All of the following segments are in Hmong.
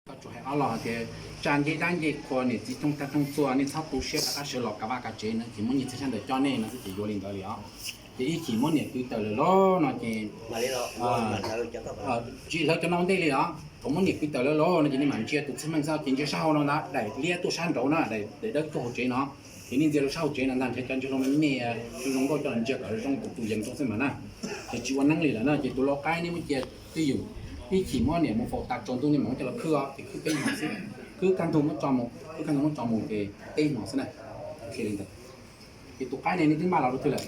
Koj tsuas hais ob los tias tsa ncej dab ncej qhua, niam txiv thooj tag thooj txhua, nej txhob tu siab rov qab sawv los kav vaj kav tsev no, ces muab nyiaj txiag sab ntawm coj nej no xwb ces yuav li ntawd li os. Ces ib chim muab niam kwv tawm lawm los no ces tsis hlawv cov no ua ntej li os. Thaum muab niam kwv tawm lawm los no ces nej mam ntsia tus txhiaj meej xwb, ces ntsia sab hauv no ntag, daim liab tuaj sab nraud na, daim dawb tuaj hauv tsev no. Ces nej ntsia rau sab hauv tsev no ntag, nrhiav cov ntsia zoo me me, zoo zoo nkauj coj los ntsia kom zoo tus tus yees rau xwb mas na. Ces tsis ua neeb li lawm na, ces tus lau qaib nej muab cia twj ywm, ib chim muab niam mus faus tas tsaus ntuj nej mam coj los khwb os, ces khwb peb hmo xwb. Khwb kaj ntug muab tso mus, khwb kaj ntug muab tso mus ces peb hmo xwb na. Li ntawd. Ces tus qaib ne nej twb npaj los rau twg lawm?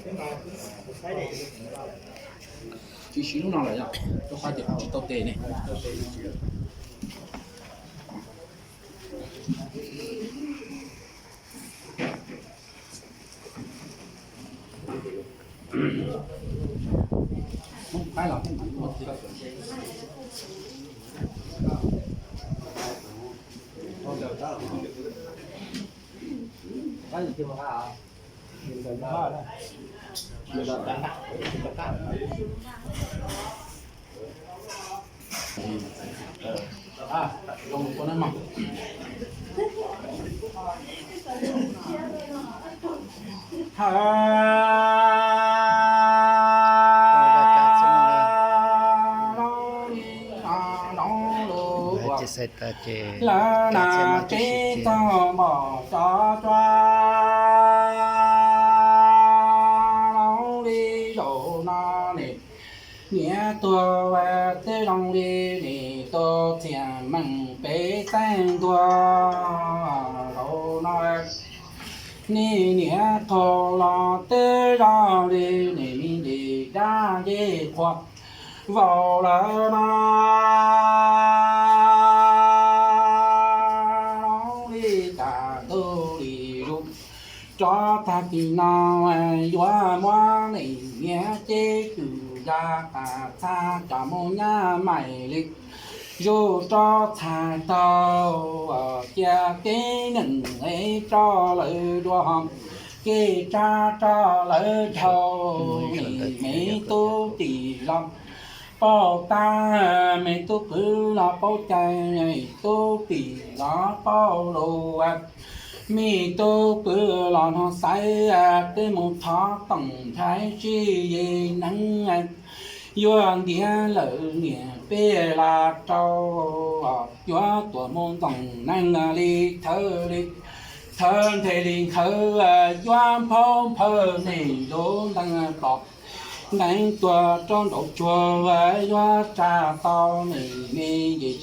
Tsis siv lub no lawm yom, rau qhov tias kuv tsis tau tes ne. Lawv na teb txog npom cov cua, zoo li zaum no ne, niam tuag twb zoo li nim tus txiag meej peb xeeb ntuag. Zaum no nej niam qhau los twb zoo li nim me ntsis dab ncej qhua vau lawm no. Zoo li tas ntuj li zus, rov tag kis no yuav muab nim niam ceb cwm ya tas txhaj cov mus nyab mais li zus rov txhais tau cia kev neeg es rau lawv dua, kev tsa rau lawv dhau. Nim me tub tim los paub tab, me tub kwv los paub cai, tub tim los paub lus, me tub kwv los no xaiv, twb mus thov toom nthaiv sib yig neeb, yuav ntiav lawm niam peb los rau, yuav tuam mus ntoom neeg li thawv li thawv nthe li nkhawv, yuav nphaub nphawj nim lub ntees plos, neeb tuag rau nraum tsuag, yuav tsa tau nim me yim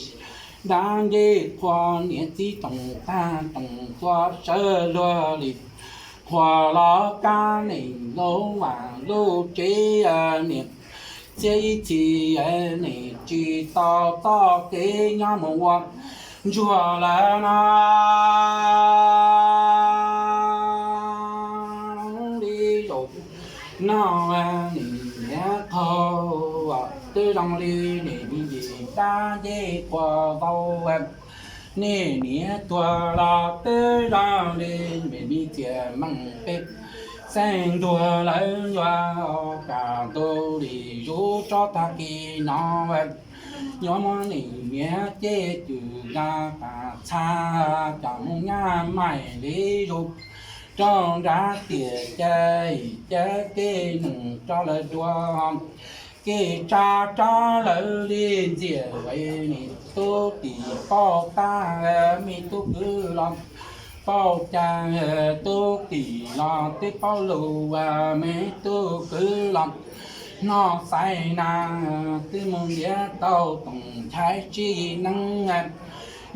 dab ncej qhua, niam txiv tsoom tag tsoom txua sawv luag li qhua los kab nim lub vaj lub tsev, niam txiag ib txhis nim tsis tau txoj kev nyob mus ua ntsuag lawm no. Li zaum no nim niam qhau twb zoo li nim me yim dab ncej qhua vau, nej niam tuag los twb zoo li nim me txiag meej peb xeeb ntuag lawm, yuav tas ntuj li zus rov tag kis no, yuav muab nim niam ceb cwm ya tas txhaj cov mus nyab mais li zus rau nrab tiam, ca cav kev neeg rau lawv dua, kev tsa rau lawv li ntxias. Nim tub tim paub tab, me tub kwv los paub cai, tub tim los twb paub lus, me tub kwv los no xaiv na, twb mus ntiav tau toom nthaiv sib yig neeb,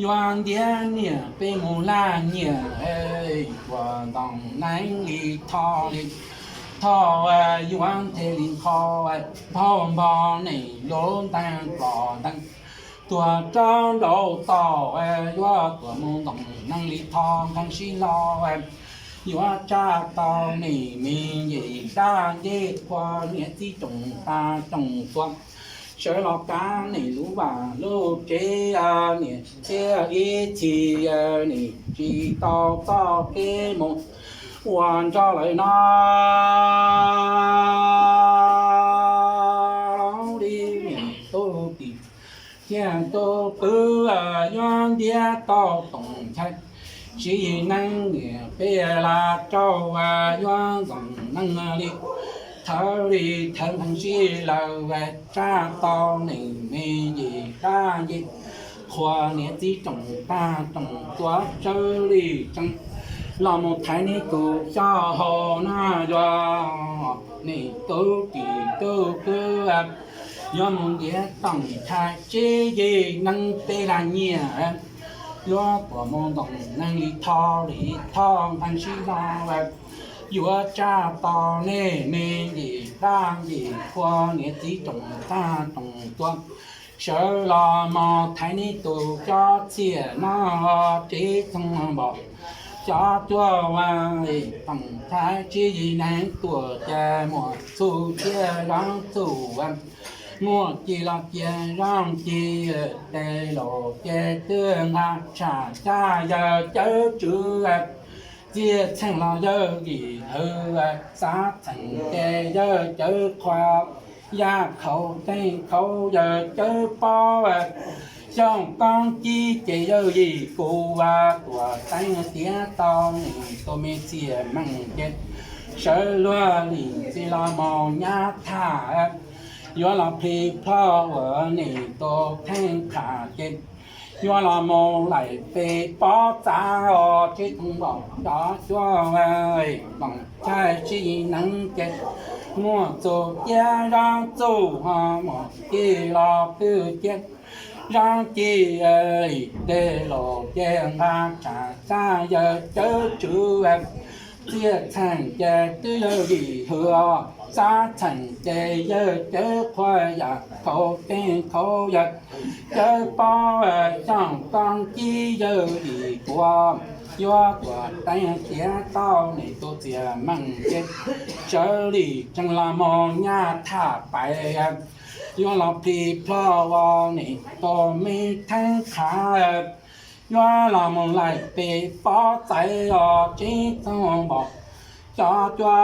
yuav ntiav niam peb mus laj nyiam, ua ntoo neeb li tho li tho, yuav nthe li nqho, nphaub npho nim lub ntees plos ntees tuag rau nraum toj, yuav tuam mus ntoom neeg li tho nkees sib hlo, yuav tsa tau nim me yim dab ncej qhua, niam txiv tsoom tag tsoom txua sawv los kab nim lub vaj lub tsev, niam txiag ib txhis nim tsis tau txoj kev mus ua ntsuag lawm no. Li nim tub tim thiab tub kwv yuav ntiab tau Toom Nchai Tswv Yim Neeb, niam peb los rau yuav Ntxoov Neeb li. Thawv li thawv nqeeg sib law, tsab tau neeg me yim dab yim, qhua niam txiv rooj tag rooj tuav, sawv li tsees los mus thaiv neb tus xyov hau no yuav, neb tus tub kwv yuav mus ntiab Toom Nchai Tswv Yim Neeb peb laj nyiaj, yuav tuam mus Ntxoov Neeb li thawv li thawv nqeeg sib law, yuav tsab tau neeg me yim dab yim, qhua niam txiv rooj tag rooj tuav, sawv los mus thaiv neb tus xyov txhiaj no, tib txhooj npaum xyov cuaj, Toom Nchai Tswv Yim Neeb tuaj ces muaj txuj cia zoo txuj, muaj ci los cia zoo ci, tes laus ces twb nqa tshaj xyab yawg Cawm Tswv, txiaj txheej los yawg Lim Hwm, xav txheej ces yawg Cawm Qhua, yaj khaum teeb khaum yawg Cawm Pob, xyoob koob cib ces yawg Yim Kuv, tuam teeb tiav tau neb tus me txiaj meej ces sawv luag lim txiv los mus nyab thaj, yuav los plig plho ua neb tus theej qhaj ces yuav los mus laim pes pob txav os, tib txhooj npaum xyov cuaj, Toom Nchai Tswv Yim Neeb ces muaj txuj cia zoo txuj, muaj ci los twb cia zoo ci, tes laus ces nqa tshaj xyab yawg Cawm Tswv, txiaj txheej ces twb yawg Lim Hwm, xav txheej ces yawg Cawm Qhua, yaj khaum teeb khaum yawg Cawm Pob, xyoob koob cib yawg Yim Kuv, yuav tuam teeb tiav tau neb tus txiaj meej ces sawv lim tsees los mus nyab thaj pais, yuav los plig plho ua neb tus me theej qhaj, yuav los mus laim pes pob txav os, tib txhooj npaum xyov cuaj,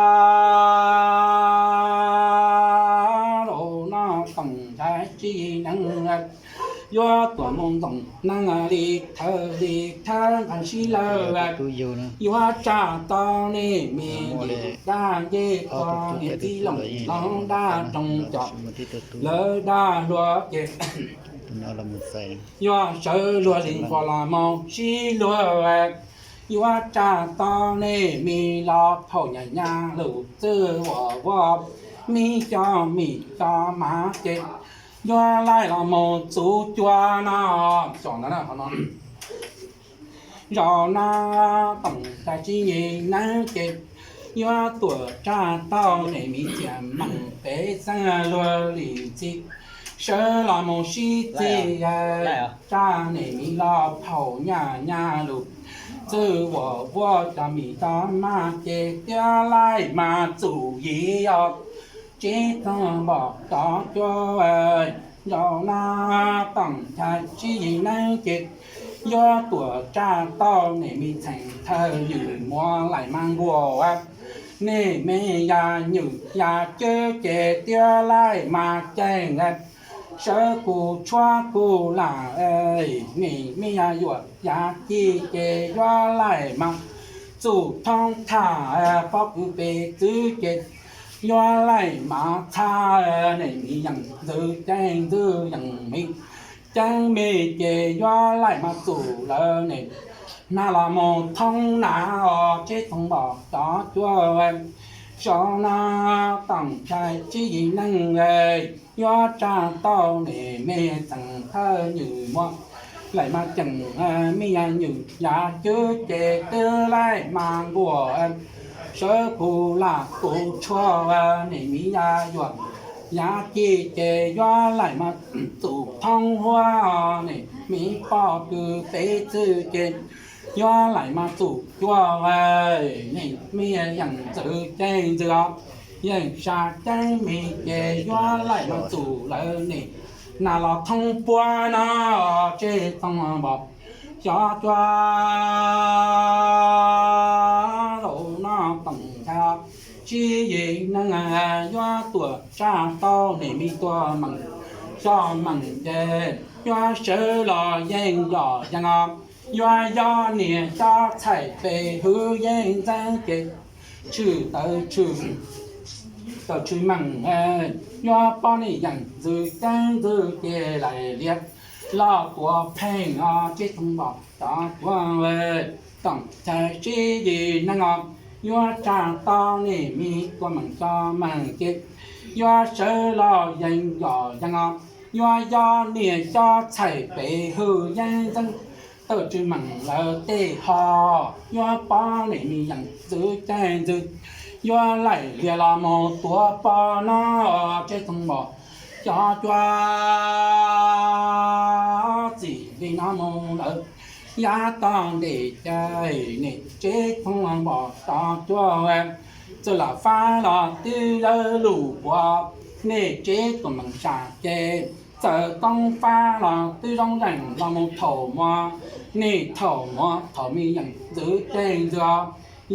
laus no Toom Nchai Tswv Yim Neeb yuav tuam mus Ntxoov Neeb li thawv li thawv nqeeg sib law, yuav tsab tau neb me yim dab yim, qhua niam txiv looj loov dab roog cov, lawv dab hluas ces yuav sawv luag li nquas los mus sib luag, yuav tsab tau neb me los phaum nyaj nyab lus txwj ua voj, me cov mim cov mav ces yuav laim los mus txuv cua no. Zaum no Toom Nchai Tswv Yim Neeb ces yuav tuam tsab tau neb me txiaj meej peb xeeb luag lim txi, sawv los mus sib txi, tsab neb me los phaum nyaj nyab lus txwj ua voj, cov mim cov mav ces tiab laim mas txum yim os, tib txhooj npaum xyov cuaj, zaum no Toom Nchai Tswv Yim Neeb ces yuav tuam tsab tau neb me txheej thawj ywm muas laim mas nquas, neb me yaj ywm yaj cwb ces tiab laim mas ceeb, sawv kuj tshuab kuj lam, neb me yaj yuam yaj ci ces yuav laim mas txum thoob thaj, pob kws pes txwv ces yuav laim mas txhab, neb me yeej ntxwv ceeb ntxwv yeej me ceeb me ces yuav laim mas txum lawm neb nag los mus thoob nag os, tib txhooj npaum xyov cuaj, zaum no Toom Nchai Tswv Yim Neeb yuav tsab tau neb me txheej thawj ywm muas laim mas ceeb, me yaj ywm yaj cwb ces twb laim mas nquas, sawv kuj lam kuj tshuab, neb me yaj yuam yaj ci ces yuav laim mas txum thoob huab, neb me pob kws pes txwv ces yuav laim mas txum cuaj, neb me yeej ntxwv ceeb ntxwv os, yeej sab ceeb me ces yuav laim mas txum lawm neb nag los thoob puab no, tib txhooj npaum xyov cuaj, zaum no Toom Nchai Tswv Yim Neeb yuav tuam tsab tau neb me tuaj meej coj meem ces yuav sawv los yeej yom yeej os. Yuav yog niam cov txhais pes hwj yeej ntxeeb ces tshwm tawv tshwm tawv tshwm meem, yuav poj niam yeem ntxwv ceeb ntxwv ces laim lias los tuav pheej os Tseb Tooj Npom cov cuab. Toom Chai Sib Yim Neeg os, yuav tsa tau niam me tuaj meem coj meem ces yuav sawv los yeej yom yeej os. Yuav yog niam cov txhais pes hwj yeej ntxeeb tawv tshwm meem lawm tej ho, yuav poj niam me yeem ntxwv ceeb ntxwv, yuav laim lias los mus tuav poj no Tseb Tooj Npom cov cuab. Txij li no mus lawm yav tom ntej ces nej Tseb Tooj Npom cov cuab txawm lam fab los twb yog lus puav, nej Tseb tuam meem sam ces txawm toob fab los twb zoo zeem los mus thaum muaj, nej thaum muaj thaum me yeem ntxwv ceeb ntxwv os,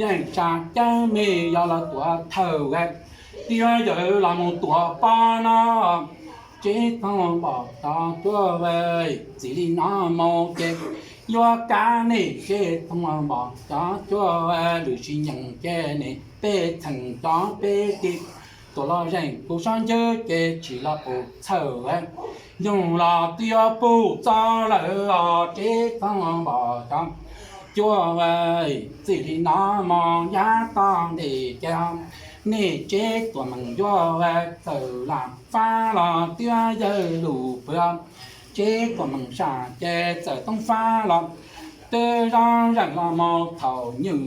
yeej sam ceeb me yog los tuav thawm, twb yog yawm los mus tuav poj no Tseb Tooj Npom cov cuab. Txij li no mus ces yuav kav nej Tseb Tooj Npom cov cuab, lwm sis yeem ces nej pej txheem cov peb tim tuaj los zeem kuv sab ncwb ces tsis los puv txhawm, yoog los twb yuav puv txog lawm os Tseb Tooj Npom cov cuab. Txij li no mus yav tom ntej ces nej Tseb tuam meem cuab txawm lam fab los twb yog lus puav, Tseb tuam meem sam ces txawm toob fab los twb zoo zeem los mus thaum nywm,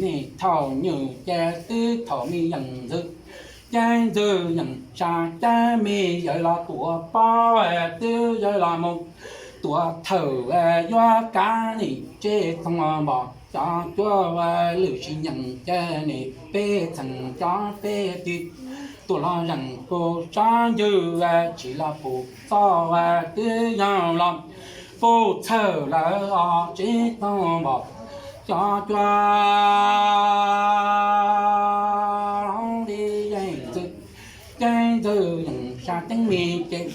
nej thaum nywm ces twb thaum me yeem ntxwv ceeb ntxwv yeem sam ceeb me yawm los tuav poj, twb yawm los mus tuav thawm, yuav kav nej Tseb Tooj Npom cov cuab, lwm sis yeem ces nej pej txheem cov peb tim tuaj los zeem kuv sab ncwb tsis los puv txog, twb yog los puv txhawm lawm os Tseb Tooj Npom cov cuab. Li yeej ntxwv ceeb ntxwv yeem sam ceeb me ces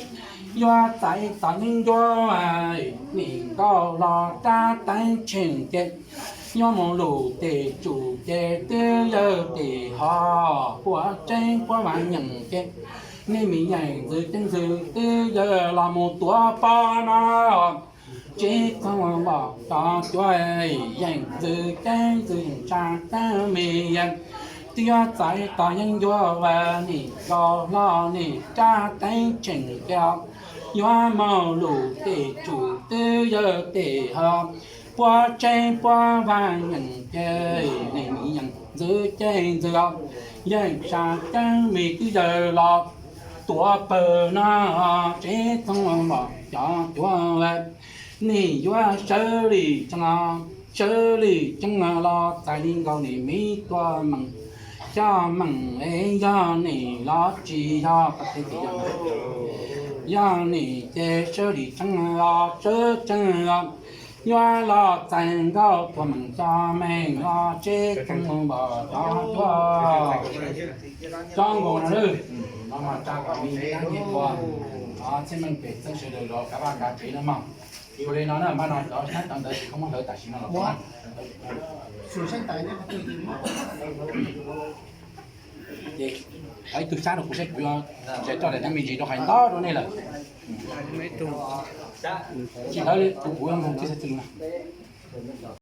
yuav txais tos yeeb ncuab, nim nkaus los rab teeb tsheej ces yuav mus lus tej tsum ces twb yog tej ho puav tseeb puav vam nyeem ces nej me yeej ntxwv ceeb ntxwv twb yawm los mus tuav poj no Tseb Tooj Npom cov cuab, yeej ntxwv ceeb ntxwv yeem sam ceeb me yeej twb yuav txais tos yeeb ncuab, nim nkaus los nim rab teeb tsheej ces yuav mus lus tej tsum twb yog tej ho puav tseeb puav vam nyeem ces nej me yeej ntxwv ceeb ntxwv os, yeej sam ceeb me twb yawm los tuav pawg no Tseb Tooj Npom cov cuab. Nej yuav sawv li tseeb, sawv li tseeb los txais li nkaus nej me tuaj meem coj meem es yog nej los tsis yog qhov twg ces yog, yog nej ces sawv li tseeb los sawv tseeb os, yuav los txais nkaus tuaj meem coj meem los Tseb Tooj Npom cov cuab. Cov nkaus no lawm, no mas tsa kom me me dab nyeeb ua txhiaj meej pem txeeb sawv daws los kav vaj kav tsev no mog. Ua li no na, npaj no cov saib cov ntawd ces koj muab hlawv tam sim no los. Ces ib tug sab rau kuv saib kuv yuav tso daim ntawv me ntsis rau hais ntau rau nej lawm. Tsis hlawv li kuv, kuv yuav mus tib xav twg no.